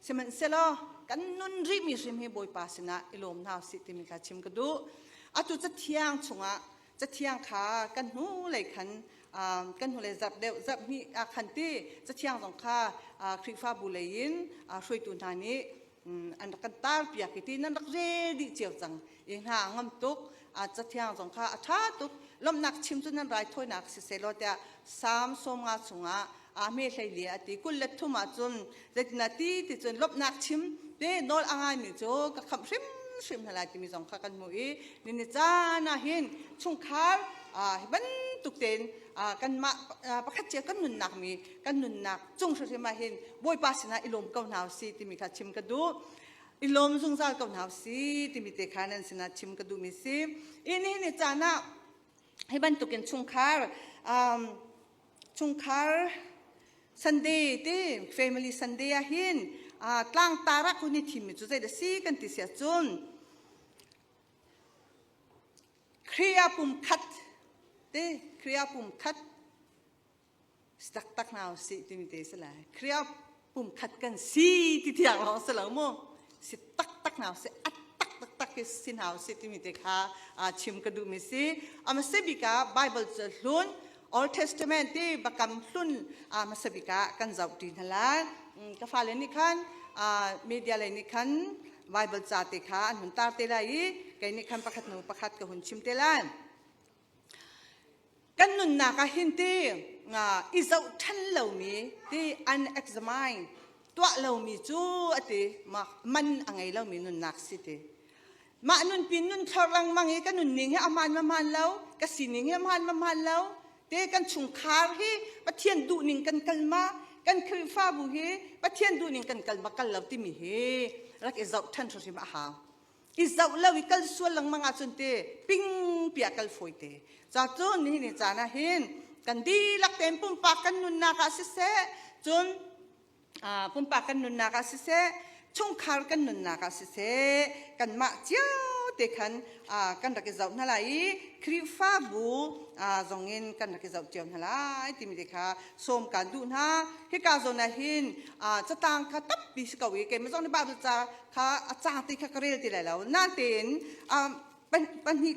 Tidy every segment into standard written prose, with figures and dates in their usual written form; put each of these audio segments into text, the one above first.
Sihmanhsehlaw kan nun rihmi hrim hi Bawipa sinah i lawm hna usih timi kha chim ka duh. Atu cathiang chungah cathiang kha kan hnulei khan kan hnulei zarh deuh zarh hnih ah khan ti cathiang zong kha Khrihfabu lei in hruaitu hna nih an rak kan tar piak i ti nan rak rel dih cio cang i hna a ngam tuk. Cathiang zong kha a ṭha tuk. Lawmhnak chim cu nan raithawinak sisehlaw tiah Salm 50 chungah a hme hlei a ti 23 ah cun zeitin a ti ti cun lawmhnak chim te nawl a ngaimi cu ka khamh hrimhrim hna lai timi zong kha kan hmuh i nini caan ah hin chungkhar hi bantuk tein kanmah pakhat cio kan nunnak mi kan nunnak cung hrimhrim ah hin Bawipa sinah i lawm ko hna usih timi kha chim ka duh. I lawm zungzal ko hna usih timi te kha nan sinah chim ka duhmi si. I nihin ni caan ah hi bantukin chungkhar chungkhar Sunday ti family Sunday ah hin tlangtar ah kun i thimmi cu zeidah si kan ti si ahcun Khrih ah pumkhat ti Khrih ah pumkhat si taktak hna usih timi te si lai. Khrih ah pumkhat kan si ti tiang lawng si lo mu. Si taktak hna usih, a tak taktak hi si hna usih timi te kha chim ka duhmi si. Hmasa bik ah Bible cu hlun Old Testament ti Biakam hlun hmasa bik ah kan zoh ṭi hna lai. Ka fale nih khan media lei nih khan Bible ca te kha an hun tar te lai i kei nih khan pakhat hnu pakhat ka hun chim te lai. Kan nunnak ah hin ti i zoh ṭhan lomi ti unexamine tuah lomi cu a ti man a ngei lomi nunnak si ti. Mah nunpi nun thlor lengmang i ka nunning hi a hmaan ma hmaan lo, ka sining hi a hmaan ma hmaan lo, te kan chungkhar hi Pathian duhning kan kal ma, kan Khrihfabu hi Pathian duhning kan kal ma kal lo timi hi rak i zoh ṭhan hrimhrim a hau. I zoh lo i kal sual lengmang ahcun te ping piah kal fawi te. Ca cun nihin ni caan ah hin kan dihlak tein pumpak kan nunnak ah siseh, cun pumpak kan nunnak ah siseh, chungkhar kan nunnak ah siseh, kanmah cio te khan kan rak i zoh hna lai i Khrihfabu zong in kan rak i zoh cio hna lai timi te kha sawm kaan duh hna. Hika zawn ah hin catang kha tampi si ko i keimah zong nih Bible ca kha a cang ti kha ka rel ti lai lo. Nain pahnih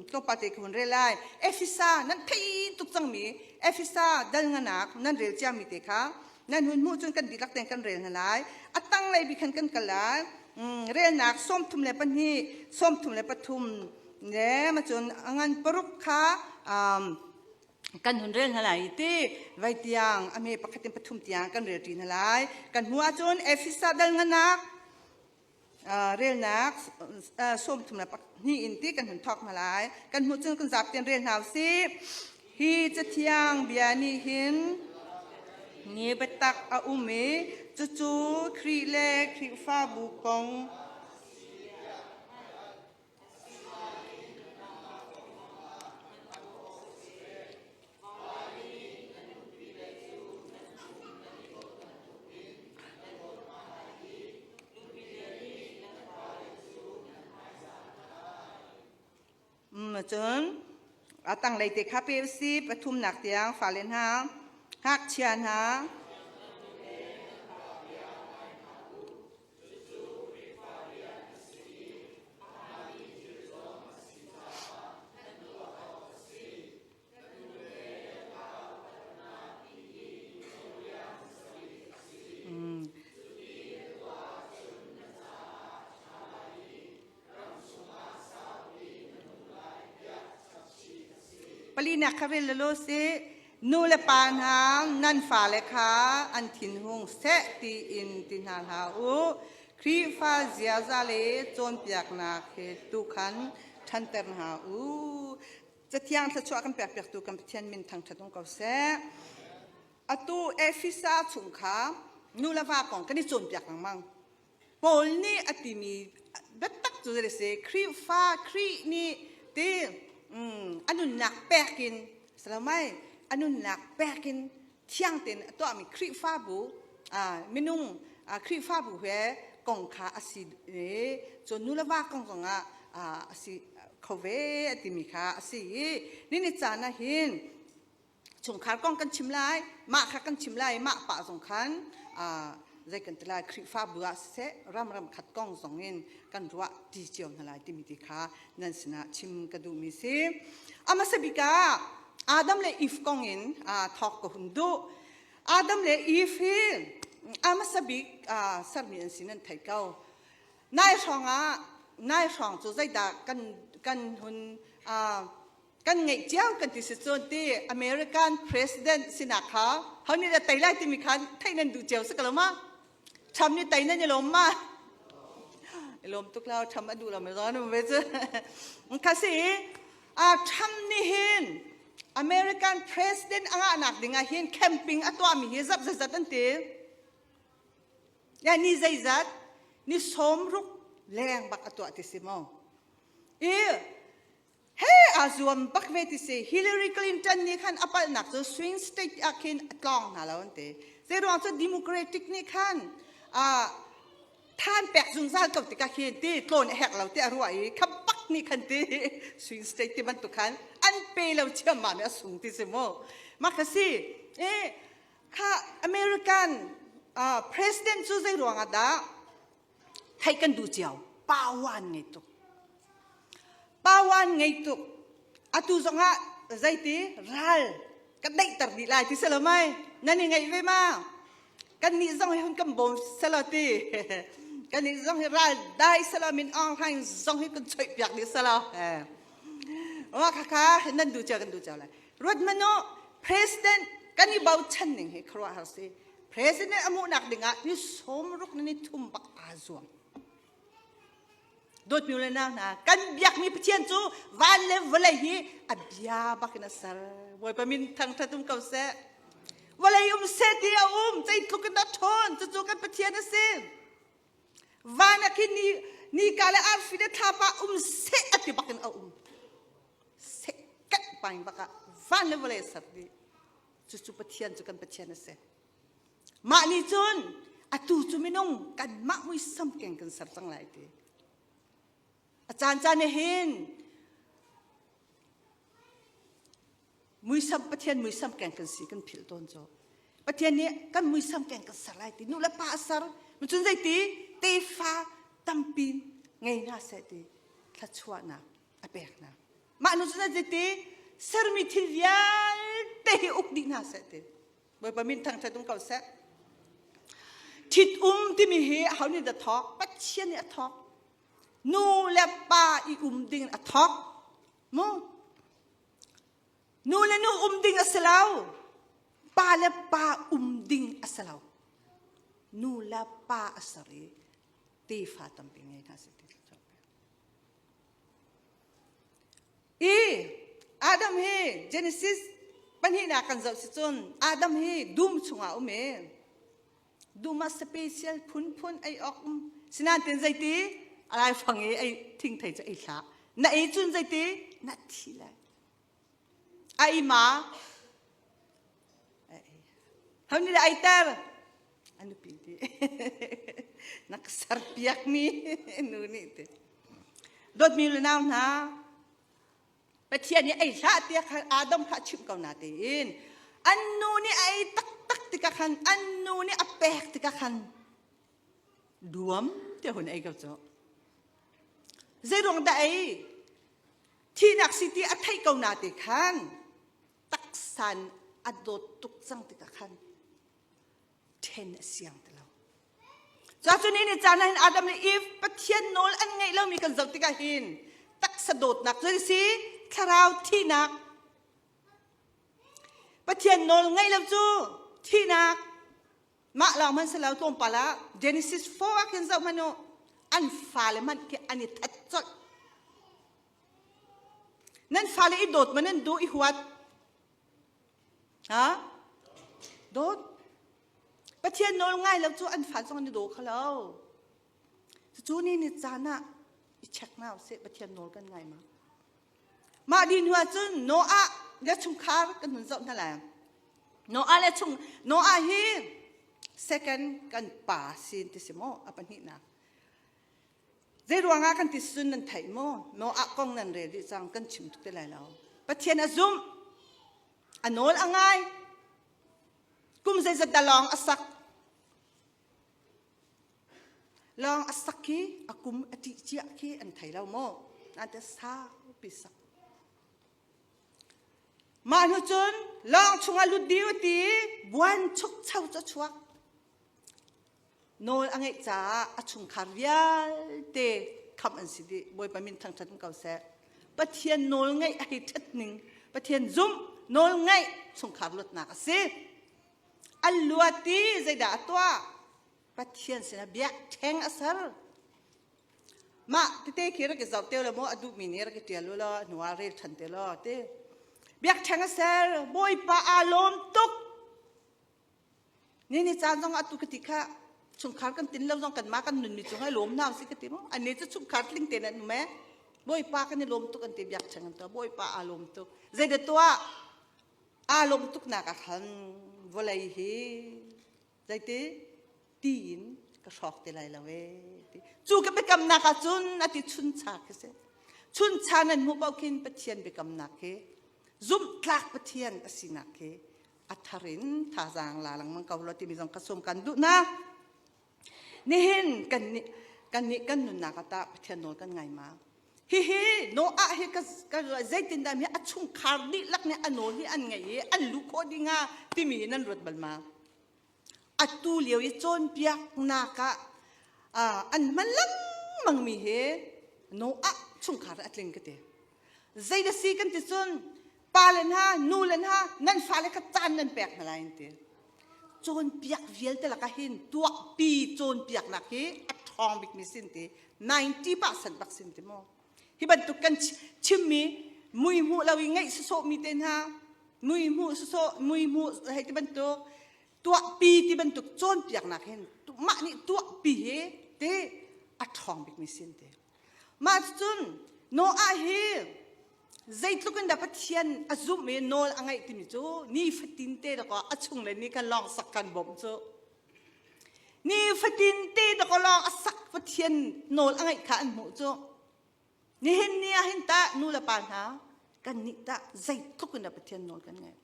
tlawmpal te ka hun rel lai. Efesa nan thei tuk cangmi Efesa dal nganak nan rel ciami te kha nan hun hmuh cun kan dihlak tein kan rel hna lai. A tanglei bik khan kan kal lai. Relnak 32, 33 le macun a ngan paruk kha kan hun rel hna lai ti vai tiang a me pakhat in pathum tiang kan rel ṭi hna lai. Kan hmu ahcun Efesa dal nganak relnak 32 in ti kan hun thawk hna lai. Kan hmuh cun kan zap tein rel hna usih. Hi cathiang bia nih hin ni biatak a um i cucu Khrih le Khrihfabu kong Cun a tanglei te kha pe usih pathumnak tiang fale hna, ngakchia hna, Palinak kha rel law sih. Nu le pa hna nan fale kha an thinhung seh tiin ti hna hlah u. Khrihfa ziaza le cawnpiaknak he tu khan ṭhanter hna u. Cathiang thluachuah kan pekpiaktu kan Pathian min thangṭhat um ko seh. Atu Efesa chung kha nu le va kong kan i cawnpiak lengmang. Paul nih a timi biatak cu zei si Khrihfa Khrih nih ti a nunnak pek in salomai a nunnak pek in thiang tein a tuahmi Khrihfabu minung Khrihfabu he kong kha a si i cun nu le va kong zong ah a si kho ve a timi kha a si i nini caan ah hin chungkhar kong kan chim lai mah kha kan chim lai mah pa zong khan. Zei kan ti lai Khrihfabu ah siseh ram ram khat kong zong in kan ruah ti cio hna lai timi ti kha nan sinah chim ka duhmi si. A hmasa bik ah Adam le Eve kong in thawk ka hun duh. Adam le Eve hi a hmasa bik sermi an si nan thei ko. Nai hrawng ah nai hrawng cu zeidah kan kan hun kan ngeih cio kan ti si cun ti American president sinak kha ho nih dah tei lai timi kha theih nan duh cio si ko lo ma? Trump nih tei nan i lawm ma? I lawm tuk lo Trump a duh lo mi zawn um ve cu. Kha si Trump nih hin American president a ngahnak ding ah hin camping a tuahmi hi zap zeizat an ti. Ya ni zeizat ni 60 leng bak a tuah ti si maw? I he aa zuam bak ve ti si Hillary Clinton nih khan a palhnak cu swing state ah khin a tlawng hna lo an ti zeiruang cu Democratic nih khan than pek zungzal ko tikah khin ti tlawn a herh lo ti a ruah i kha bak nih khan ti swing state ti bantuk khan an pe lo chiammam i a sung ti si mu mah kha si e kha American president cu zei ruang ah dah theih kan duh cio pawan ngei tuk pawan ngei tuk atu zongah zeiti ral kan daihter dih lai ti selo mai nan i ngaih ve ma kan nih zong hi hun kan bawm selo ti kan nih zong hi ral dai selo min Aung Hlaing zong hi kan choih piak dih selo wa kha kha nan duh cio kan duh cio lai ruat manu president kan i bochan ning hi khuaruahhar si President a hmuhnak dingah ni 60 ni thum bak aa zuam. Dawtmi le nau hna, kan biakmi Pathian cu van le vawlei hi a bia bak in a ser. Bawipa min thangṭhat um ko seh. Vawlei um seh ti a um, zeitluk in a ṭhawn, cucu kan Pathian a si. Van ah khin ni, nika le arfi le thlapa um seh a ti bak in a um. Seh kat paing bak ah van le vawlei a ser dih. Cucu Pathian cu kan Pathian a si. Mah nih cun atu cu minung kanmah muisam keng kan ser cang lai ti. A caan caan ah hin muisam Pathian muisam keng kan si kan philh tawn cu. Pathian nih kan muisam keng kan ser lai ti. Nu le pa a ser. Cun zeiti tefa tampi ngei hna seh ti thluachuahnak a pek hna. Mah nu cu zeiti sermi thil vialte hi uk dih hna seh ti. Bawipa min thangṭhat um ko seh. Ṭhit um timi hi aho nih dah thawk? Pathian nih a thawk. Nu le pa i um ding a thawk. Mu? Nu le nu um ding a si lo. Pa le pa um ding a si lo. Nu le pa a ser i tefa tampi ngei hna seh ti I Adam hi Genesis pahnihnak kan zoh si cun Adam hi dum chungah um i dum ah special phunphun ei awk um sinain tin zeiti a laifang i ei thingthei cu ei hlah na ei cun zeiti na thi lai ai ma ho nih dah aiter a nupi ti na ka serpiakmi nu nih ti dawtmi le nau hna Pathian nih ei hlah tiah khan Adam kha a chimh ko na tiin an nu nih a ei taktak tikah khan an nu nih a pek tikah khan duam tiah hun ei ko cu zeiruang dah ei Thihnak si ti a theih ko na te khan taksan a dawt tuk cang tikah khan ṭhen a siang ti lo. Cuacun ni caan ah hin Adam le Eve Pathian nawl an ngeih lomi kan zoh tikah hin taksa dawtnak cu si thlarau thihnak Pathian nawl ngeih lo cu thihnak Mah lawng hmanh si lo tlawmpal ah Genesis 4 ah khin zoh hmanh u an fale hmanh khi an i that colh. Nan fale i dawt ma nan duh i huat? Ha? Dawt. Pathian nawl ngai lo cu an fa zong an i daw kho lo. Cucu ni ni caan ah i check hna usih Pathian nawl kan ngai ma. Mah dih hnu ahcun Noah le chungkhar kan hun zoh hna lai. Noah le chung Noah hi second kan pa sin ti si maw a pahnihnak. Zei ruangah kan ti sun nan theih maw? Noah kong nan rel dih cang kan chim tuk te lai lo. Pathian a zumh. A nawl a ngai. Kum zeizat dah lawng a sak. Lawng a sak khi a kum a ṭih cia khi an thei lo maw? An te saupi sak. Mah hnu cun lawng chungah lut dih u ti buan chukcho cu a chuak. Nawl a ngeih caah a chungkhar vialte khamh an si dih. Bawipa min thangṭhat in ko seh. Pathian nawl ngeih a hei ṭhat ning, Pathian zumh nawl ngeih chungkhar luatnak a si. An luat i zeidah a tuah? Pathian sinah biakṭheng a ser. Mah tete khi rak i zoh te law maw a duhmi nih rak i ṭial u law hnu ah rel ṭhan te law ti. Biakṭheng a ser, Bawipa aa lawm tuk. Ni ni caan zong atu ka ti kha chungkhar kan tin lo zong kanmah kan nunmi cung ai lawm hna usih ka ti mu. Annih cu chungkhar tling tein an um ee. Bawipa kan i lawm tuk an ti biakṭheng an tuah. Bawipa aa lawm tuk. Zeidah tuah? Aa lawm tuknak ah khan vawlei hi zeiti tiin ka hrawk ti lai lo ee ti. Cu ka biakamnak ah cun a ti chuncha khi si. Chuncha nan hmuh paoh khin Pathian biakamnak khi zumhtlak Pathian a sinak khi a thar in thazaang la lengmang ko lo timi zong ka sawm kan duh na. Nihin kan nih kan nih kan nunnak ah tah Pathian nawl kan ngai ma? Hihi Noah hi ka ka zeitindah mi a chungkhar dihlak nih a nawl hi an ngeih i an luh khawh ding ah timi hi nan ruat bal ma? Atu lio i cawnpiaknak ah an hman lengmangmi hi Noah chungkhar a tling ka ti. Zei da si kan ti cun pa le hna nu le hna nan fale kha caan nan pek hna lai an ti. Cawnpiak vialte lakah hin tuahpi cawnpiaknak hi a ṭhawng bikmi sin ti 90% bak sin ti maw. Hi bantuk kan chimmi mui hmuh lo i ngaih sawsawhmi te hna mui hmuh sawsawh mui hmuh hei ti bantuk tuahpi ti bantuk cawnpiaknak hin mah nih tuahpi hi ti a ṭhawng bikmi sin ti. Mah cun Noah hi zeitluk in dah Pathian a zumh i nawl a ngaih timi cu nifatin te dakaw a chung le nih khan lawng sak kan bawmh cu. Nifatin te dakaw lawng a sak Pathian nawl a ngaih kha an hmuh cu. Nihin ni ah hin tah nu le pa hna kan nih tah zeitluk in dah Pathian nawl kan ngaih.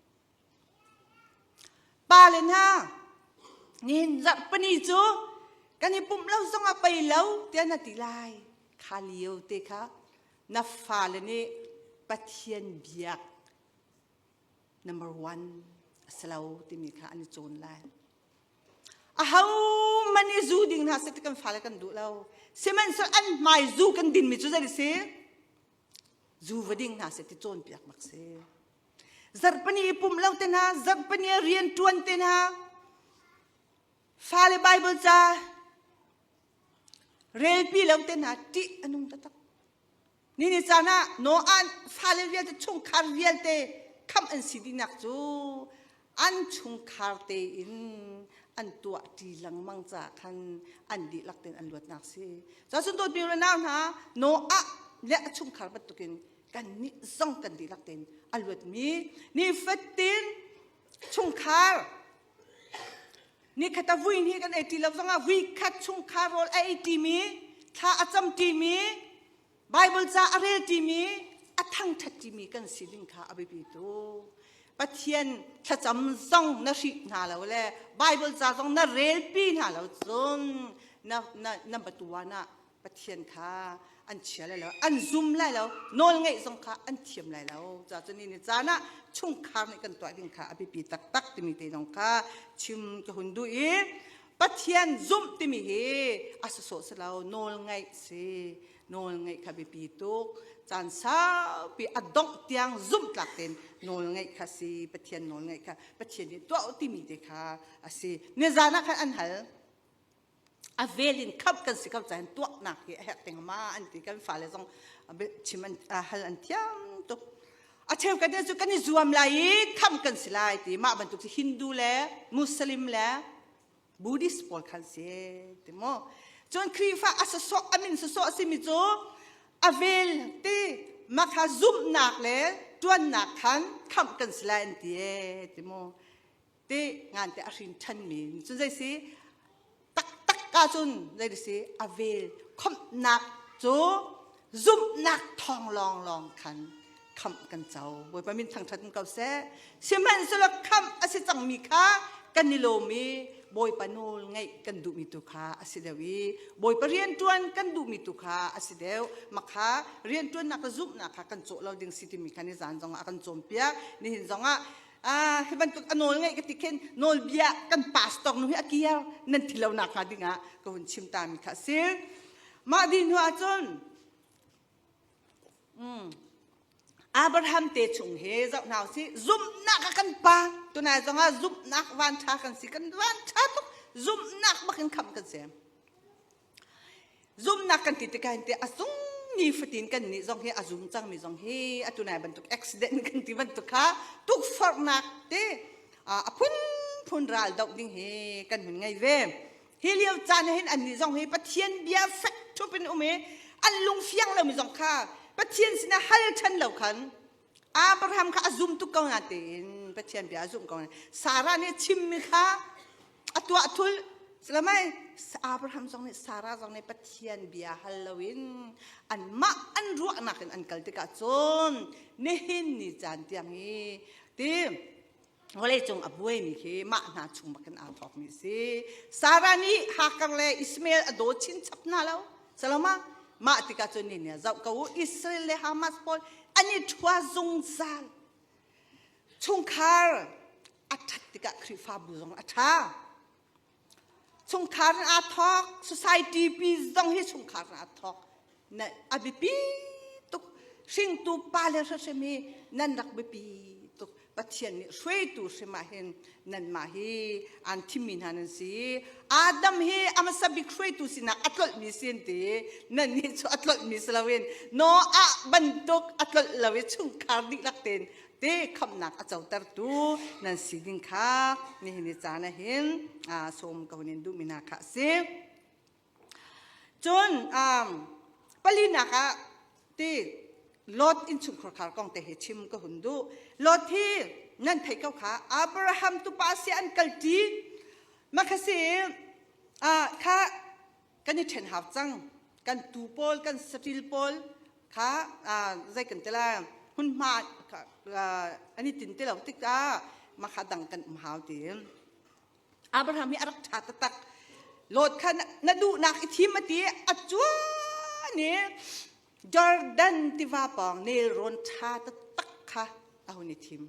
Pa le hna nihin zarhpini cu kan i pumh lo zong ah pei lo tiah na ti lai. Kha lio te kha na fale nih Pathian biak number one a si lo timi kha an i cawn lai. Ahohmanh i zu ding hna seh ti kan fale kan duh lo. Sihmanhsehlaw an hmai zu kan dinmi cu zei a si? Zu va ding hna seh ti cawnpiak bak si. Zarhpini i pumh lo te hna, zarhpini rian ṭuan te hna, fale Bible ca relpi lo te hna ṭih a nung taktak. Ni ni caan ah Noah fale vialte chungkhar vialte khamh an si dihnak cu an chungkhar tein an tuah ṭi lengmang caah khan an dihlak tein an luatnak si. Cun dawtmi u le nau hna Noah le a chungkhar bantukin kannih zong kan dihlak tein a luatmi nifatin chungkhar nikhat a vui hi kan ei ti lo zongah vui khat chungkhar rawl a ei ṭimi thla a cam ṭimi Bible ca a rel ṭimi a thangṭhat ṭimi kan si ding kha a biapi tuk Pathian thlacam zong na hrih hna lo le Bible ca zong na relpi hna lo cun na na na batuan ah Pathian kha an chia lai lo an zum lai lo nawl ngeih zong kha an thiam lai lo ca cu ni ni caan ah chungkhar nih kan tuah ding kha a biapi taktak timi te zong kha chim ka hun duh i Pathian zumh timi hi a sawsawh si lo nawl ngeih si nawl ngeih kha biapi tuk caan saupi a dongh tiang zumh tlak tein nawl ngeih kha si Pathian nawl ngeih kha Pathian nih tuah timi te kha a si nizan ah khan an hal A vel in khamh kan si ko cain tuahnak hi a herh ting ma an ti kan fale zong chim an hal an thiam tuk a cheu kan cu kan i zuam lai i khamh kan si lai ti mah bantuk cu Hindu le Muslim le Buddhist pawl khan si ti mu cun Khrihfa a sasawh a min sasawh a simi cu a vel ti makha zumhnak le tuannak khan khamh kan si lai an ti e ti mu ti ngan te a hrin ṭhanmi cun zei si taktak ka cun zei si a vel khomhnak cu zumhnak thawng lawng lawng khan khamh kan co bawipa min thangṭhat in ko seh sihmanhsehlaw khamh a si cangmi kha kan i lawm i. Bawipa nawl ngaih kan duhmi tu kha a si deuh i Bawipa rianṭuan kan duhmi tu kha a si deuh. Makha rianṭuannak le zumhnak kha kan cawh lo ding si timi kha nizan zongah a kan cawnpiak. Nihin zongah hi bantuk a nawl ngaih ka ti khin nawlbia kan pastor nu hi a kiar nan thi lo nak hnga dingah ka hun chim ta mi kha a si. Mah dih hnu ahcun Abraham te chung hi zoh hna usih zumhnak a kan pa tunai zongah zumhnak van ṭha kan si kan van ṭha tuk zumhnak bak in khamh kan si zumhnak kan ti tikah hin te a sung ni fatin kan nih zong hi a zum cangmi zong hi atu nai bantuk accident kan ti bantuk kha tukforhnak te a phunphun ral doh ding hi kan hun ngei ve. Hi lio caan ah hin annih zong hi Pathian bia fek ṭhup in um i an lung fiang lomi zong kha Pathian sinah hal ṭhan lo khan Abraham kha a zum tuk ko na tein Pathian bia a zumh ko na. Sarah nih chimmi kha a tuah thul Salamai Abraham zong nih Sarah zong nih Pathian bia hal loin anmah an ruahnak in an kal tikah cun nihin ni caan tiang hi ti vawleicung a buaimi khi mah hna chung bak in aa thawkmi a si. Sarah nih Hagar le Ishmael a daw chinchap hna lo. Saloma mah tikah cun ni nih zoh ko u Israel le Hamas pawl an i ṭhua zungzal. Chungkhar a ṭhat tikah Khrihfabu zong a ṭha. Chungkhar in aa thawk, society pi zong hi chungkhar in aa thawk. Na a biapi tuk. Hringtu pa le hrim hi nan rak biapi tuk. Pathian nih hruaitu hrim ah hin nanmah hi aan thimmi hna nan si. Adam hi a hmasa bik hruaitu sinah a tlolhmi sin ti nannih cu a tlolhmi si loin Noah bantuk a tlolh lo i chungkhar dihlak tein te khamhnak a cotertu nan si ding kha nihin ni caan ah hin sawm ko nin duhmi hna kha a si. Cun palinak ah ti Lot innchungkhar khar kong te hi chim ka hun duh. Lot hi nan theih ko kha Abraham tupa si an kalṭi. Makhasi kha kan i ṭhen hau cang kan tu pawl kan saṭil pawl kha zei kan ti lai hmunhma an i tin ti lo tikah makha dang kan um hau ti Abraham hi a rak ṭha taktak Lot kha na duhnak i thim a ti a cuan i Jordan tiva pawng nelrawn ṭha taktak kha a hun i thim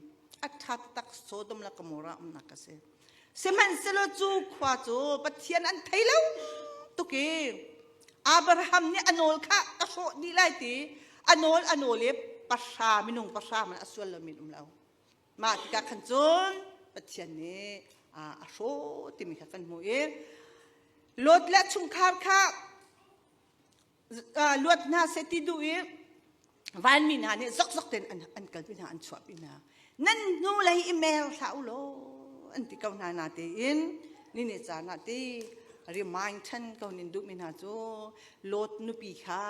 a ṭha taktak Sodom le Gomorrah umnak a si Sihmanhsehlaw cu khua cu Pathian an thei lo tuk i Abraham nih a nawl kha ka hrawh dih lai ti a nawl a nawl i pahra minung pahra man a sual lomi an um lo. Mah tikah khan cun Pathian nih a hrawh timi kha kan hmuh i Lot le chungkhar kha luat hna seh ti duh i vanmi hna nih zokzok tein an kalpi hna an chuahpi hna nan hnu lei i mer hlah u law an ti ko hna na tein ni ni caan ah ti remind than ko nin duhmi hna cu Lot nupi kha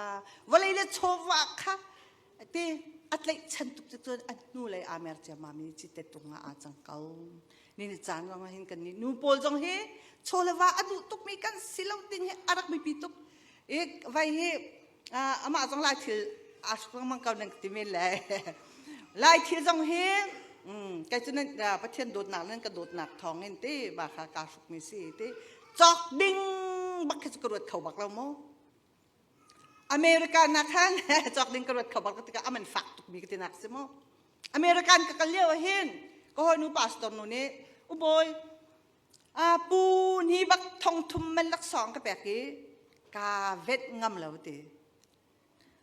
vawlei le chawva kha ti a tlaihchan tuk cu cun a hnu lei aa mer ciammam i cite tung ah aa cang ko ni ni caan zong ah hin kan nih nu pawl zong hi chaw le va a duh tukmi kan si lo ding hi a rak biapi tuk i vai hi amah zong lai thil aa hruk lengmang ko nan ti men le lai thil zong hi kei cu nan Pathian dawtnak nan ka dawtnak thawng in ti ba kha kaa hrukmi si ti cawk ding bak khi cu ka ruat kho bak lo mu America na khan cawk ding ka ruat kho bak tikah a man fak tukmi ka ti nak si mu American ka kal lio ah hin ka hawinu pastor nu nih ubawi pu ni bak thong thum man laksawng ka pek i ka vet ngam lo ti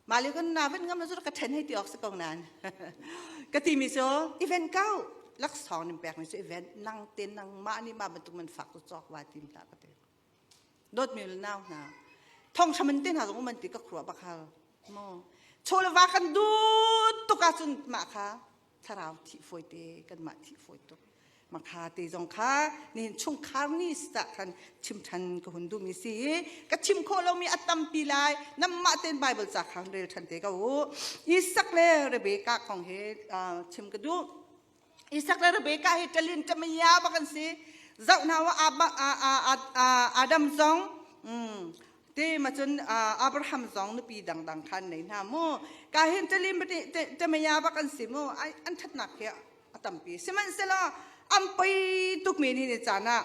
mah le kan na vet ngam lo cu ka then hei ti awk si ko nan ka ti mi cu event kau laksawng nin pek mi cu event nang te nang mah nih mah bantuk man fak cu cawk wa tim hlah ka ti Dawtmi le nau hna, thonghram in te hna zong um an ti ka khuruah bak hal. Maw chaw le va kan dut tuk ahcun mah kha thlarau thih fawi te kanmah thih fawi tuk. Makha te zong kha nihin chungkhar ni sah khan chim than ka hun duhmi si i ka chim khawh lomi a tampi lai namah ten Bible ca khan rel than te ko u. Isak le Rebekah kong he chim ka duh. Isak le Rebekah hi ṭalin ṭamaya bak an si. Zoh hna u Adam zong te ma cun Abraham zong nupi dangdang khan nei hna mu. Ka hin ṭalin ṭamaya bak an si mu. An ṭhatnak hi a tampi. Sihmanhsehlaw an poi tukmi ni ni caan ah.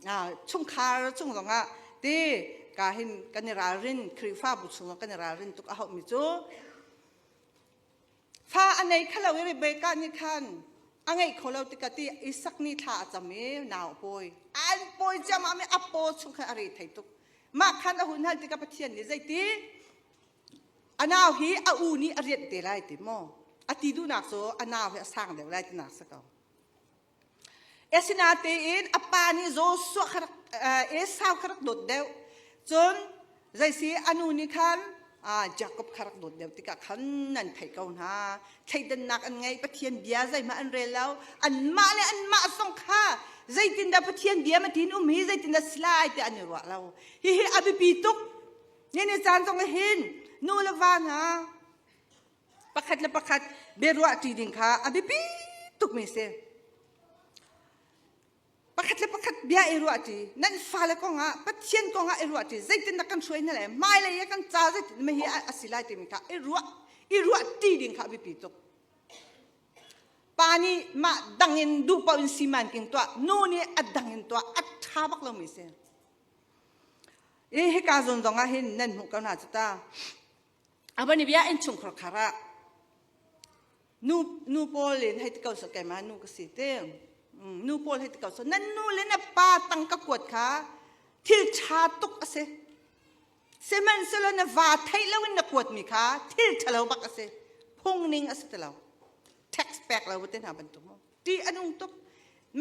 Chungkhar chung zongah ti ka hin kan i ralrin Khrihfabu chung kan i ralrin tuk a haumi cu fa a nei khalo i Rebecca nih khan a ngeih kho lo tikah ti Isak nih thla a cam i nau a pawi an pawi ciammam i a paw chung khan a re thei tuk mah khan a hun hal tikah Pathian nih zeiti a nau hi a u nih a rianh te lai ti maw a ti duhnak cu a nau hi a sang deuh lai tinak si ko Asinain a pa nih Joshua kha rak Esau kha rak dawt deuh. Cun zeisi a nu nih khan Jakob kha rak dawt deuh tikah khan nan theih ko hna. Thleidannak an ngei, Pathian bia zeihmah an rel lo. Anmah le anmah zong kha zeitindah Pathian bia ma tin um hi zeitindah si lai tiah an i ruah lo. Hihi a biapi tuk. Nini caan zong hin nu le va hna pakhat le pakhat biaruah ṭi ding kha a biapi tukmi si. Pakhat le pakhat bia i ruah ṭi, nan fale kongah Pathian kongah i ruah ṭi, zeitindah kan hruai hna lai, hmailei ah kan ca zeitin ma hi a si lai timi kha i ruah i ruah ṭi ding kha a biapi tuk. Pa nih mah dang in duh paoh in siman king tuah, nu nih a dang in tuah, a ṭha bak lomi si. I hika zawn zong ah hin nan hmuh ko hna cu ta. Abani bia innchungkhar khar ah nu nu pawl in hei ti ko seh keimah nu ka si te nu pawl hei ti ko seh nan nu le na pa tangka kuat kha thil ṭha tuk a si sihmanhsehlaw na va theih lo in na kuatmi kha thil ṭhalo bak a si phung ning a si ti lo tax pek lo te hna bantuk mu ṭih a nung tuk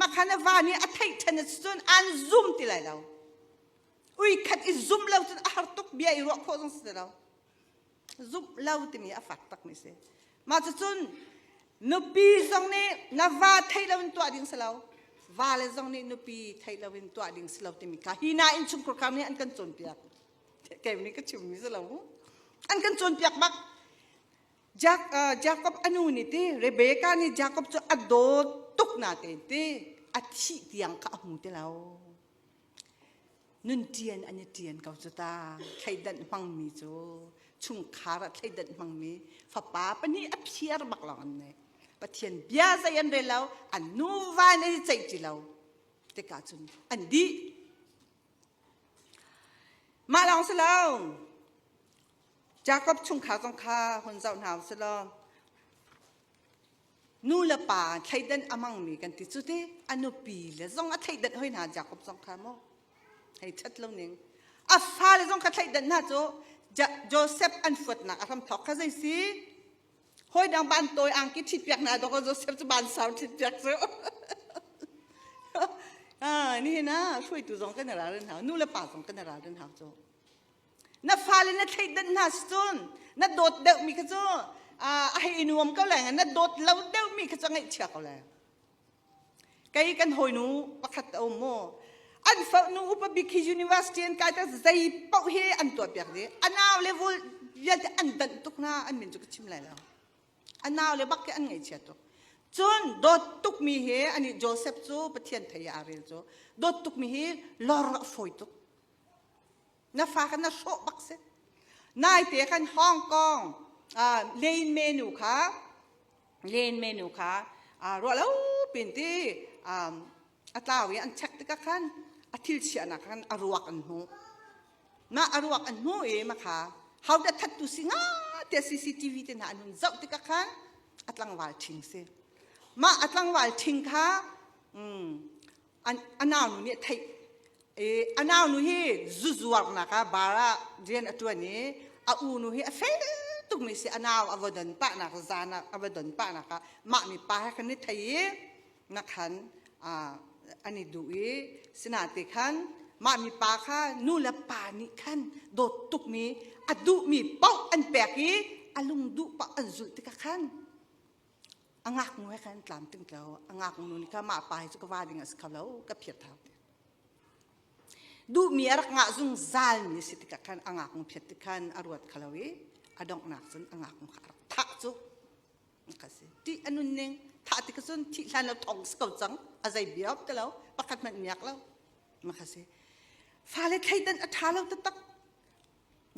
makha na va nih a theih ṭhan cun an zum ti lai lo Ui khat i zumh lo cun a har tuk bia i ruah khawh zong si lo. Zumh lo timi a fak tak mi si. Mah cucun nupi zong nih na va theih lo in tuah ding si lo. Va le zong nih nupi theih lo in tuah ding si lo timi kha hi na innchungkhar khar nih an kan cawnpiak. Kei nih ka chimmi si lo. An kan cawnpiak bak. Jacob a nu nih ti Rebecca nih Jacob cu a dawt tuk na te ti a thih tiang kha a hmu ti lo. Nun ṭian an i ṭian ko cu ta. Thleidanh hmangmi cu chungkhar ah thleidanh hmangmi fapa pahnih a phiar bak lawng an nei. Pathian bia zei an rel lo, an nuva in an i ceih ti lo. Tikah cun an dih. Mah lawng si lo. Jakob chungkhar zong kha hun zoh hna u si law nu le pa thleidan a hmangmi kan ti cu ti a nupi le zong a thleidan hoi hna Jakob zong kha mu hei that lo ning a fale zong kha thleidan hna cu Joseph an fuatnak a hram thawk kha zei si hawi dang ban tawi angki ṭhit piak hna dawk Joseph cu ban sau ṭhit piak cu nihin ah hruaitu zong kan i ralrin hau nu le pa zong kan i ralrin hau cu Na fale na thleidan hna si cun na dawt deuhmi kha cu a hei i nuam ko lai na dawt lo deuhmi kha cu a ngaihchia ko lai. Kei kan hawinu pakhat a um mu. An nu upa bik hi university an kai tak zei paoh hi an tuah piak dih. A nau le vul vialte an danh tuk hna an min cu ka chim lai lo. A nau le bak khi an ngaihchia tuk. Cun dawt tukmi hi ani Joseph cu Pathian thei ah aa rel cu dawt tukmi hi lor a fawi tuk. Na fa kha na hrawh bak si. Naite khan Hong Kong lane menu kha lane menu kha ruah lo pin ti a tlau i an check tikah khan a thil chiahnak khan a ruak an hmuh. Mah a ruak an hmuh i ma kha how dah thattu si nga tiah CCTV te hna an hun zoh tikah khan a tlangval ṭhing si. Mah a tlangval ṭhing kha a naunu nih a theih i a naunu hi zu zuarnak ah bar ah rian a ṭuan i a unu hi a fel tukmi si a nau a va don pahnak zan ah a va don pahnak ah mah mipa he khan i thei i na khan an i duh i sinate khan mah mipa kha nu le pa nih khan dawt tukmi a duhmi paoh an pek i a lung duh paoh an zulh tikah khan A ngaknu he khan tlam ting tlo. A ngaknu nih kha mah pa hi cu ka va ding a si kho lo, ka phiat hau ti. Duhmi a rak ngah zungzal mi si tikah khan a ngaknu phiat tik khan a ruat kho lo i a donghnak cun a ngaknu kha a rak thah cu ka si. Ṭih a nun ning thah tik cun thih hlan lo thong si ko cang a zei bia ti lo pakhat hmanh miak lo ma kha si. Fale thleidan a ṭha lo taktak.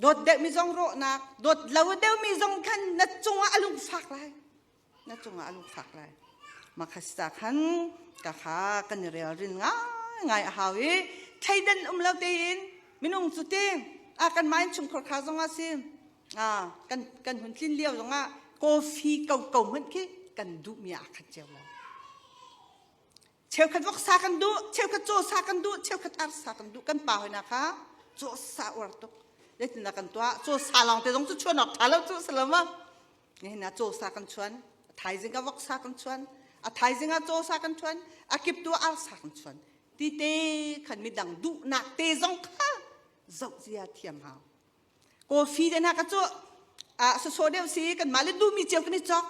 Dawt deuhmi zong rawhnak, dawt lo deuhmi zong khan na cungah a lungfak lai. Na cungah a lungfak lai. Mah kha sa khan ka kha kan i relrin ngai. Ngai a hau i thleidan um lo tein minung cu te a kan mah innchungkhar kha zong ah si kan kan hun tlin lio zong ah coffee ko ko hmanh khi kan duhmi ah khat cio lo. Cheukhat voksa kan duh, cheukhat cawsa kan duh, cheukhat arsa kan duh. Kan pa hoina kha cawsa uar tuk. Zeitindah kan tuah? Cawsa lawng te zong cu chuan awk ṭha lo cu salama. Nihin ah cawsa kan chuan, a thaizing ah voksa kan chuan, a thaizing ah cawsa kan chuan, a kiptu ah arsa kan chuan. Ti te khan midang duhnak te zong kha zoh zia thiam hau. Coffee te hna ka cu a sasaw deuh si kan mah le duhmi cio kan i cawk.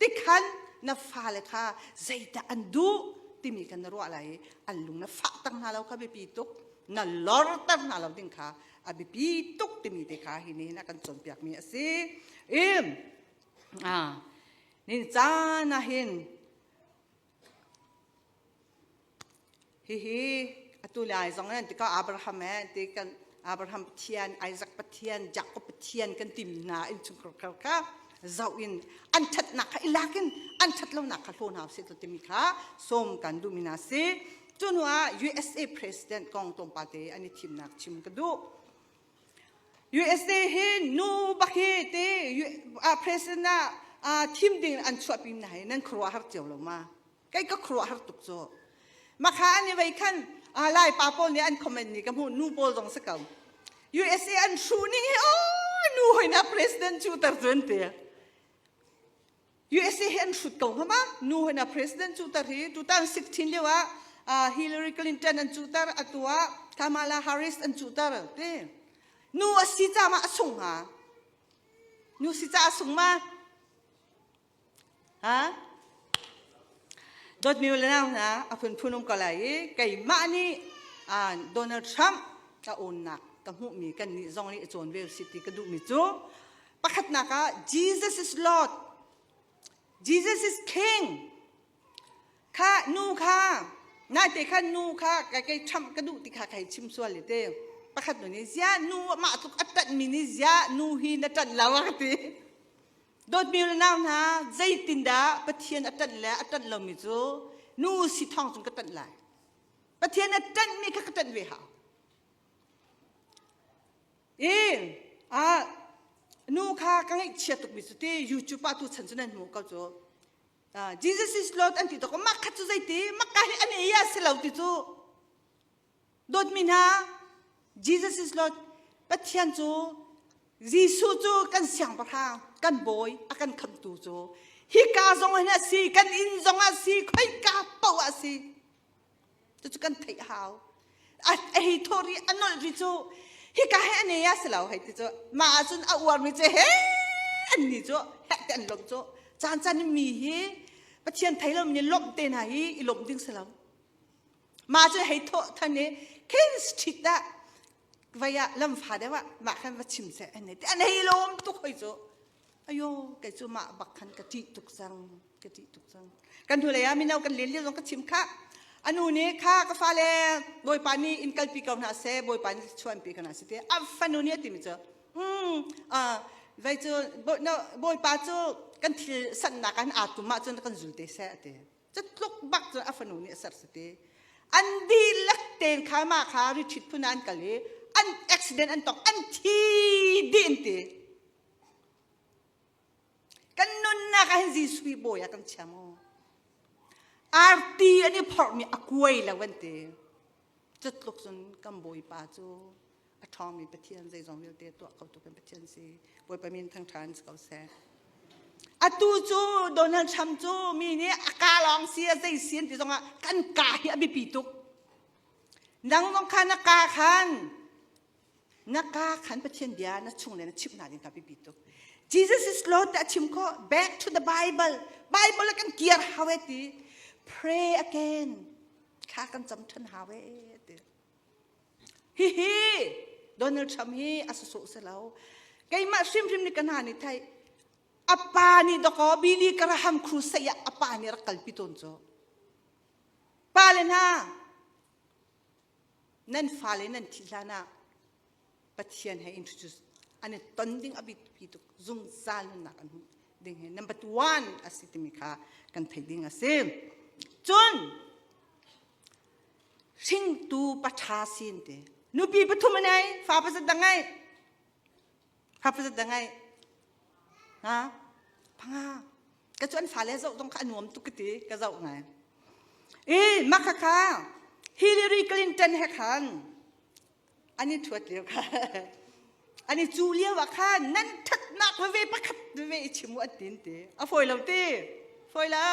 Tikhan na fale kha zeidah an duh timi kha na ruah lai i an lung na fahter hna lo kha biapi tuk na lorter hna lo ding kha a biapi tuk timi te kha hi nih hin a kan cawnpiakmi a si. I nin caan ah hin Hihi atu lai zong in ti ko Abraham he ti kan Abraham Pathian, Isaac Pathian, Jacob Pathian kan timi hna innchungkhar kha zoh in an ṭhatnak kha i lak in an ṭhat lonak kha hlaw hna usih timi kha sawm kan duhmi hna si. Cu hnu ah USA President kong tlawmpal te an i thimnak chim ka duh. USA hi nu bak hi ti president ah thim ding an chuahpi hna hi nan khuaruahhar cio lo ma? Kei ka khuaruahhar tuk cu. Makha an i vei khan Lai pa pawl nih an comment ni ka hmuh nu pawl zong si ko. USA an hruh ning hi oh nu hoina president cu tar cu an ti. USA hi an hrut ko hnga ma nu hoina president cu tar hi 2016 lio ah Hillary Clinton an cu tar atu ah Kamala Harris an cu tar ti. Nu a si ca ma a sung hnga. Nu si ca a sung ma? Ha? Dawtmi u le nau hna, a phunphun um ko lai i keimah nih Donald Trump ka awnnak ka hmuhmi kan nih zong nih i cawn ve usih ti ka duhmi cu pakhatnak ah Jesus is Lord. Jesus is King. Kha nu kha naite khan nu kha kai kei Trump ka duh ti kha kai chim sual i te pakhat nu nih zia nu mah tluk a ṭanhmi nih zia nu hi na ṭanh lo a ka ti. Dawtmi le nau hna, zeitindah Pathian a ṭanh le a ṭanh lomi cu nu si thawng cun ka ṭanh lai. Pathian a ṭanhmi kha ka ṭanh ve hau. I ah nu kha ka ngaihchia tukmi cu ti YouTube ah tu chan cu nan hmuh ko cu. Jesus is Lord an ti tuk mah khat cu zeiti maka hi an ei a si lo ti cu Dawtmi hna, Jesus is Lord. Pathian cu Jesuh cu kan siangpahrang, kan bawi, a kan khamtu cu hika zong hin a si, kan inn zong ah si, khoika paoh ah si. Cucu kan theih hau. A hei thawh ri, a nolh ri cu hika he an ei a si lo hei ti cu. Mah ahcun a uarmi cu he an ni cu heh te an lawmh cu. Caan caan in mi hi Pathian thei lomi nih lawmh te hna hi i lawmh ding si lo. Mah cu hei thawh than i King Street ah vai ah lamfa deuh ah mah khan va chim seh an ti an hei lawm tuk hoi cu ayo kei cu mah bak khan ka ṭih tuk cang ka ṭih tuk cang kan hnulei ah mino kan len lio zong ka chim kha anu nih kha ka fale bawipa nih in kalpi ko hna seh bawipa nih chuanpi ko hna seh ti a fanu nih a timi cu mm vai cu bawipa cu kan thil sannak an aa tum ahcun kan zul te seh a ti Cutluk bak cu a fanu nih a ser si ti. An dihlak tein kha mah kha retreat phun ah an kal i an accident an tong an thi dih an ti. Kan nunnak ah hin Jesuh hi bawi ah kan chia maw? Arti an i phorhmi a kuai lo an ti. Cutluk cun kan Bawipa cu a ṭhawngmi Pathian zeizong vialte tuah khotu kan Pathian si. Bawipa min thangṭha si ko seh. Atu cu Donald Trump cu mi nih a ka lawng si a zei si an ti zongah kan ka hi a biapi tuk. Nang zong kha na ka khan na ka khan Pathian bia na chung le na chimh hna ding kha biapi tuk. Jesus is Lord ti a chim khawh. Back to the Bible. Bible kan kiar hau e ti. Pray again. Thla kan cam ṭhan hau e ti. Hihi Donald Trump hi a sawsawh si lo. Keimah hrimhrim nih ka hna nih thei a pa nih dakaw Billy Graham crusade ah a pa nih rak kalpi tawn cu. Pa le hna nan fale nan thih hlan ah Pathian he introduce an i ton ding a biapi tuk zungzal nunnak an hmuh ding hi number one a si timi kha kan theih ding a si. Cun. Hringtu paṭha sin ti. Nupi pathum a nei, fa pasat da ngai. Fa pasat da ngai. Ha? Panga. Ka cu an fale zoh zong kha a nuam tuk ka ti, ka zoh ngai. I mah kha Hillary Clinton he khan an i ṭhuat lio kha an i cuh lio ah khan nan ṭhatnak veve pakhat veve i chim u an tin ti a fawi lo ti fawi lo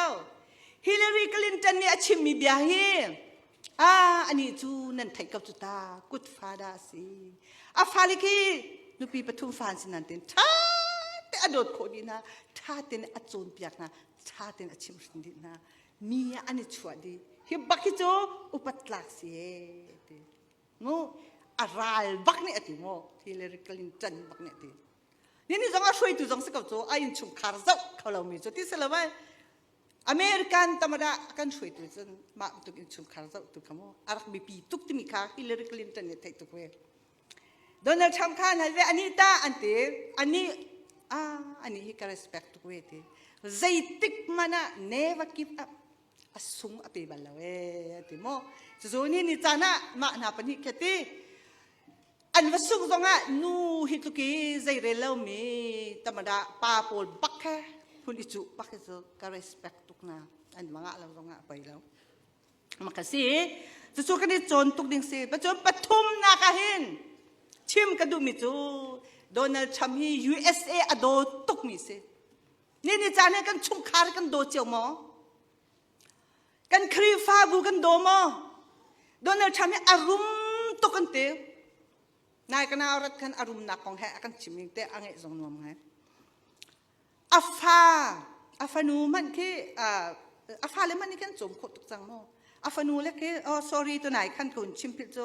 Hillary Clinton nih a chimmi bia hi ah anih cu nan theih ko cu ta kut fa dah a si a fale khi nupi pathum fa an si nan tin ṭha te a dawt khawh dih hna ṭha tein a cawnpiak hna ṭha tein a chimhrin dih hna mi ah an i chuah dih hi bak hi cu upat tlak si ee ti mu a ral bak nih a ti mu Hillary Clinton bak nih a ti ni ni zong a hruaitu zong si ko cu a innchungkhar zoh kho lomi cu ti si lo ai American tamada kan hruaitu cun mah bantuk innchungkhar zoh tu kha mu a rak biapi tuk timi kha Hillary Clinton nih theih tuk ve Donald Trump kha hal ve ani ta an ti ani ah ani hi ka respect tuk ve ti zeitik man ah never give up a sung a pe bal lo ee a ti maw cucu ni ni caan ah mah hna pahnih khi ti an va sung zong ah nu hi tluk i zei rel lomi tamada pa pawl bak he hun i cuh bak hi cu ka respect tuk na an va ngah lo zong ah poi lo maka si cucu kan i cawn tuk ding si pacun pathum nak ah hin chim ka duhmi cu Donald Trump hi USA a daw tukmi si Ni ni caan he kan chungkhar kan daw cio maw? Kan Khrihfabu kan daw maw? Donald Trump hi a rum tuk an ti. Nai ka nau rat khan a rumnak kong he a kan chim ning te a ngeih zong nuam ngai. A fa, a fanu hmanh khi a fale hmanh nih khan cawm khawh tuk cang maw? A fanu le khi oh sorry tunai khan kun chim philh cu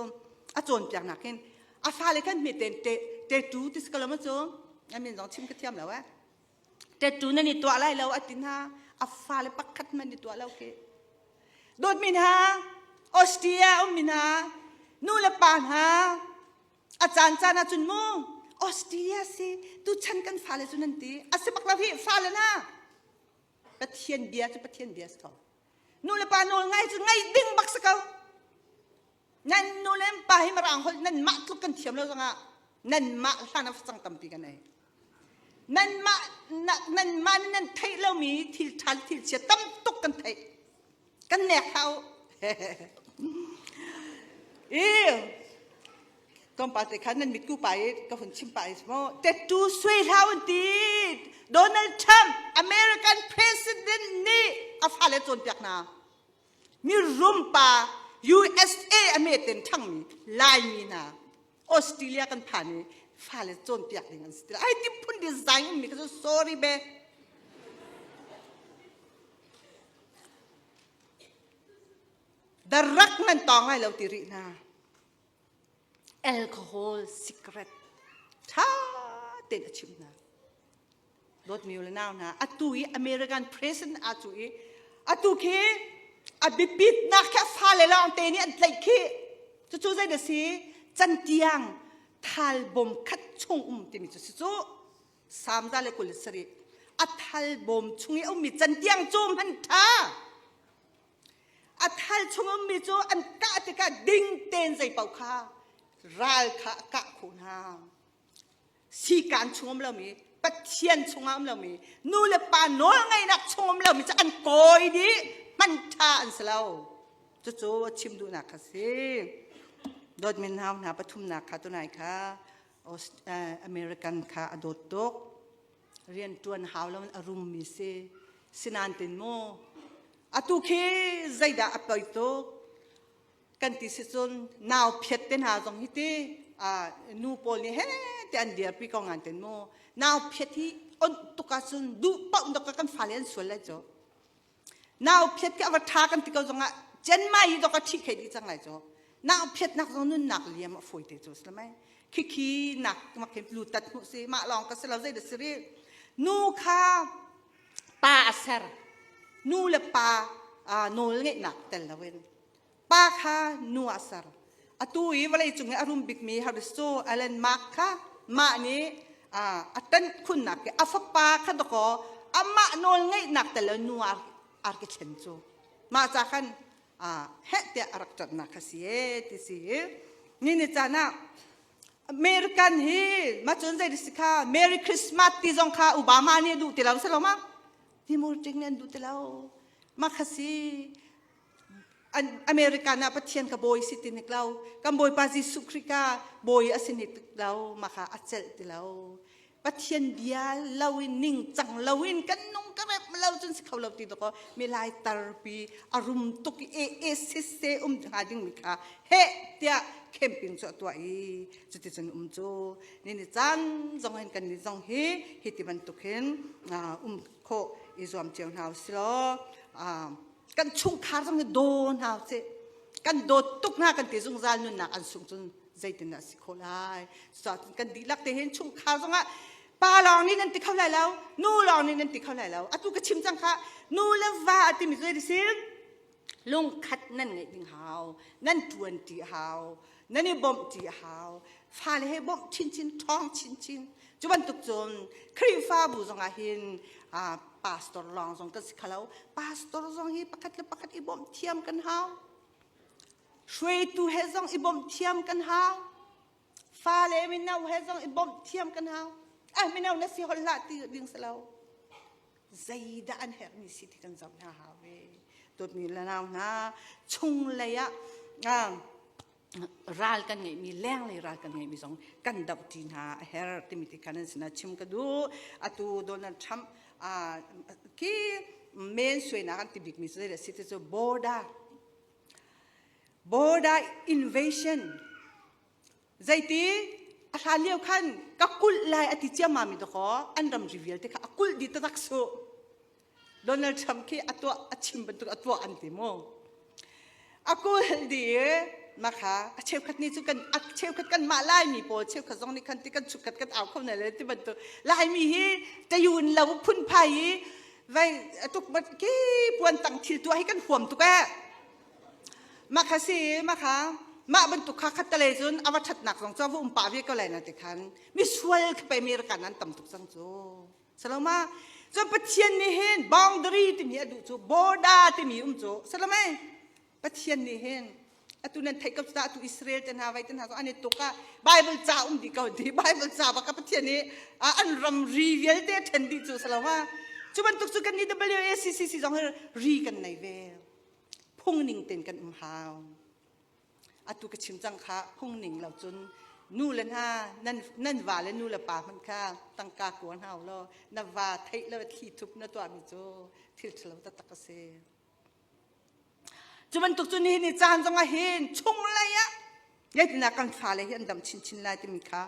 a cawnpiak nak hin a fale khan hme ten te te tu ti si ko lo ma cu a min zong chim ka thiam lo eh Tattoo nan i tuah lai lo a ti hna. A fale pakhat hmanh i tuah lo khi. Dawtmi hna, Austria ummi hna, nu le pa hna, a caan caan ahcun mu, Austria si, tuchan kan fale cu nan ti. A si bak lo hi, fale hna. Pathian bia cu Pathian bia si ko. Nu le pa nawl ngai cu ngaih ding bak si ko. Nan nu le pa hi mirang holh nan mah tluk kan thiam lo zongah nan mah hlan ah facang tampi kan ei. Nanmah nanmah nih nan theih lomi thil ṭha le thil chia tam tuk kan theih. Kan nek hlah u. I tlawmpal te khan nan mitku pa i ka hun chim pa i maw tattoo suai hlah un ti Donald Trump American president nih a fale cawnpiak hna. Mirum pa USA a meten ṭhangmi Laimi hna Australia kan phan i fale cawnpiak ding an si ti ai ti phun design ummi ka cu sorry be darak nan tawng lai lo ti rih hna alcohol cigarette ṭha tein a chimh hna dawtmi le nau hna atu i American president aa cu i atu khi a biapitnak khi a fale lawng te nih an tlaih khi cucu zei dah si cantiang thal bawm khat chung um timi cu si cu Salm 127 a thal bawm chung i a ummi cantiang cu hman ṭha A thal chung ummi cu an kah tikah ding tein zei paoh kha ral kha a kah khawh hna. Sikaan chung um lomi, Pathian chungah um lomi, nu le pa nawlngeihnak chung um lomi cu an kawi dih, hman ṭha an si lo. Cucu a chim duhnak kha si. Dawtmi nau hna pathumnak kha tunai kha American kha a dawt tuk. Rianṭuan hau loin a rummi si. Sinain tin mu, atu khi zeidah a poi tuk kan ti si cun nau phiat te hna zong hi ti nu pawl nih he te an dirpi ko ngan ten mu nau phiat hi on tuk ahcun duh paoh dok kan fale an sual lai cu Nau phiat khi a va ṭha kan ti ko zongah Cenmai hi dok a ṭhi khei dih cang lai cu. Nau phiatnak zong nunnak liam a fawi te cu si mei. Khikhi nak mak hin lu tat hmuh si mah lawng ka si lo zei dah si rih. Nu kha pa a ser. Nu le pa nawl ngeihnak tel loin pa kha nu ah ser. Atu i vawlei cung i a rum bikmi Harris cu Elon Musk kha mah nih a ṭanh khunnak ke a fapa kha dakaw amah nawl ngeihnak tel lo nu ar ke thlen cu mah ca khan. Heh tiah a rak ṭanhnak kha si e ti si i ni ni caan ah American hi ma cun zei si kha Merry Christmas ti zong kha Obama nih a duh ti lo si lo ma? Democratic nih an duh ti lo. Mah kha si American ah Pathian ka bawi si ti nik lo. Kan Bawipa Jesuh Khrih ka bawi a si nik lo. Mah kha a celh ti lo. Pathian bia lo in ningcang lo in kan nung ka rep lo cun si kho lo ti dawkaw milai tarpi a rum tuk i e e se se um hnga ding mi kha heh tiah camping cu a tuah i cuticun um cu ni ni caan zong hin kan ni zong hi hi ti bantuk hin um khawh i zuam cio hna usih law kan chungkhar zong hi daw hna usih. Kan dawt tuk hna kan ti zungzal nunnak an sung cun zeitin dah si khawh lai? Cucaah kan dihlak te hin chungkhar zongah pa lawng nih nan ti kho lai lo, nu lawng nih nan ti kho lai lo. Atu ka chim cang kha nu le va a timi cu zei si? Lungkhat nan ngeih ding hau, nan ṭuan ṭi hau, nan i bawmh ṭi hau, fale he bawmh chinchin, ṭhawng chinchin. Cu bantuk cun Khrihfabu zongah hin pastor lawng zong kan si kho lo. Pastor zong hi pakhat le pakhat i bawmh thiam kan hau. Hruaitu he zong i bawmh thiam kan hau. Fale mino he zong i bawmh thiam kan hau. Ah mino na si hol hlah ti ding si lo. Zeidah an herhmi si ti kan zoh hna hau ve. Dawtmi le nau hna chunglei ah ral kan ngeihmi lenglei ral kan ngeihmi zong kan doh ṭi hna a herh timi ti khan an sinah chim ka duh. Atu Donald Trump khi men suainak an ti bikmi cu zeidah a si ti cu border border invasion zeiti a hlan lio khan ka kulh lai a ti ciammam mi dakaw an ramri vialte kha a kulh dih taktak su. Donald Trump khi a tuah a chim bantuk a tuah an ti mu. A kulh dih i mah kha a cheukhat nih cu kan a cheukhat kan mah Laimi pawl cheukhat zong nih khan ti kan chukkhat kan au kho ne le ti bantuk Laimi hi tayun lo phunphai i vai tuk ki puan tang thil tuah hi kan huam tuk eh. Mah kha si mah kha mah bantuk kha khat tale cun a va ṭhatnak zong cu a va um pah ve ko lai na ti khan misual khi pei American an tam tuk cang cu. Saloma cun Pathian nih hin boundary timi a duh cu border timi um cu salome Pathian nih hin atu nan theih ko cu atu Israel te hna vai te hna an i tuk ah Bible ca um dih ko ti Bible ca bak Pathian nih an ram ri vialte ṭhen dih cu saloma cu bantuk cu kan nih WACCC zong hi ri kan nei ve phungning ten kan um hau atu ka chim cang kha phungning lo cun nu le hna nan nan va le nu le pa hmanh kha tangka kua hna law na va theih lo thli thup na tuahmi cu thil ṭhalo taktak a si. Cu bantuk cu nihin ni caan zongah hin chunglei ah zeitindah kan fale hi an dam chinchin lai timi kha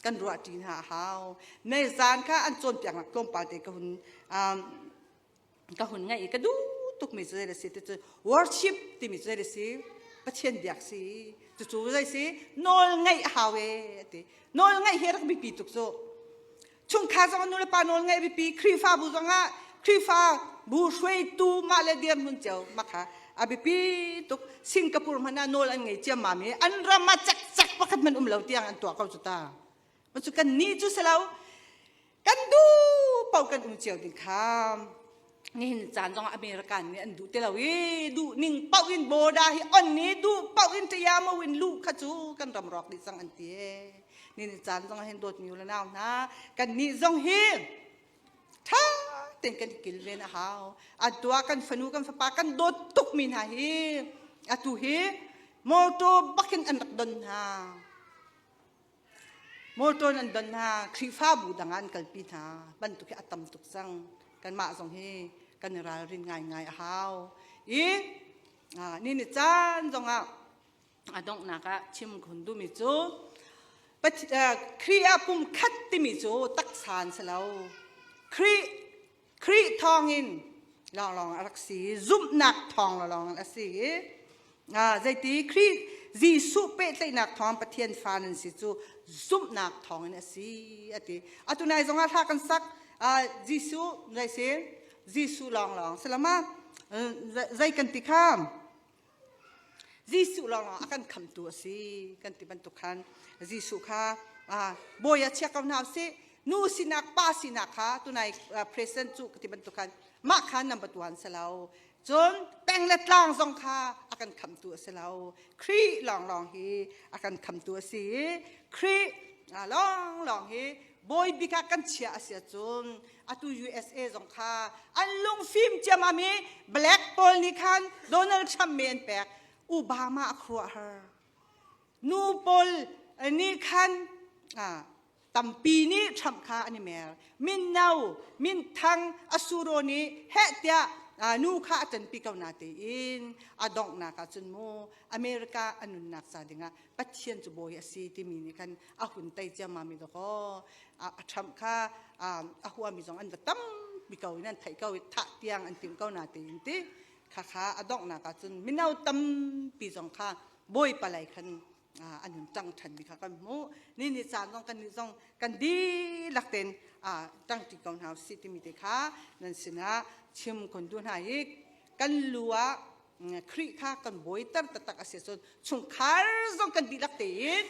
kan ruahṭi hna a hau. Mei zaan kha an cawnpiaknak tlawmpal te ka hun ka hun ngaih i ka duh tukmi cu zei a si ti cu worship timi cu zei a si Pathian biak si cucu zei si nawl ngaih a hau ee ti nawl ngaih hi rak biapi tuk cu chungkhar zong nu le pa nawl ngaih biapi Khrihfabu zongah Khrihfabu hruaitu mah le dirhmun cio mah kha a biapi tuk Singapore hmanh ah nawl an ngei ciammam i an ram ah cekcek pakhat hmanh um lo tiang an tuah ko cu ta cu kan nih cu si lo kan duh paoh kan um cio ding kha nihin caan zong American nih an duh ti lo i duh ning paoh in border hi on ni duh paoh in ṭiamo in luh kha cu kan ram rawk dih cang an ti nihin caan zong hin dawtmi u le nau hna kan nih zong hi ṭha tein kan kilven a hau atu ah kan fanu kan fapa kan dawt tukmi hna hi atu hi motor bakin an rak don hna Motor an don hna, Khrihfabu dang ah an kalpi hna bantuk hi a tam tuk cang. Kanmah zong hi kan i ralrin ngaingai a hau. I ni ni caan zongah a donghnak ah chim khun duhmi cu Khrih ah pum khat timi cu taksa an si lo. Khrih Khrih thawngin lawnglawng a rak si zumhnak thawng lawnglawng a si i zeiti Khrih Jesuh pehtlaihnak thawng Pathian fa nan si cu zumhnak thawngin a si a ti. Atu nai zongah hla kan sak Jesuh zei si Jesuh lawnglawng salama zei kan ti kha Jesuh lawnglawng a kan khamtu a si kan ti bantuk khan Jesuh kha bawi ah chia ko hna usih nu sinak pa sinak kha tunai president cu ka ti bantuk khan mah kha number one si lo. Cun peng le tlang zong kha a kan khamtu a si lo. Khrih lawnglawng hi a kan khamtu a si i Khrih lawnglawng hi bawi bik ah kan chiah a si ahcun atu USA zong kha an lungfim ciammam i black pawl nih khan Donald Trump me an pek. Obama a khuaruahhar. Nu pawl nih khan tampi nih Trump kha an i mer. Minno, minthang Asuro nih heh tiah nu kha a ṭanpi ko na tein a donghnak ah cun mu America a nunnak ca dingah Pathian cu bawi a si timi nih khan a hun tei ciammam i dawkaw a Trump kha a huami zong an va tampi ko in an theih ko i thah tiang an timh ko na tein ti khakha a donghnak ah cun mino tampi zong kha bawipa lei khan an hun ṭang ṭhanmi kha kan hmuh. Ni ni caan zong kan nih zong kan dihlak tein ṭangṭi ko hna usih timi te kha nan sinah chim kun duh hna i kan lu ah Khrih kha kan bawiter taktak a si cun chungkhar zong kan dihlak tein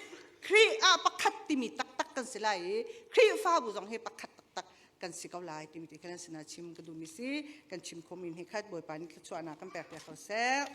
Khrih ah pakhat timi taktak kan si lai i Khrihfabu zong hi pakhat taktak kan si ko lai timi te kha nan sinah chim ka duhmi si kan chim khomi hi khat Bawipa nih thluachuahnak kan pek piak ko seh.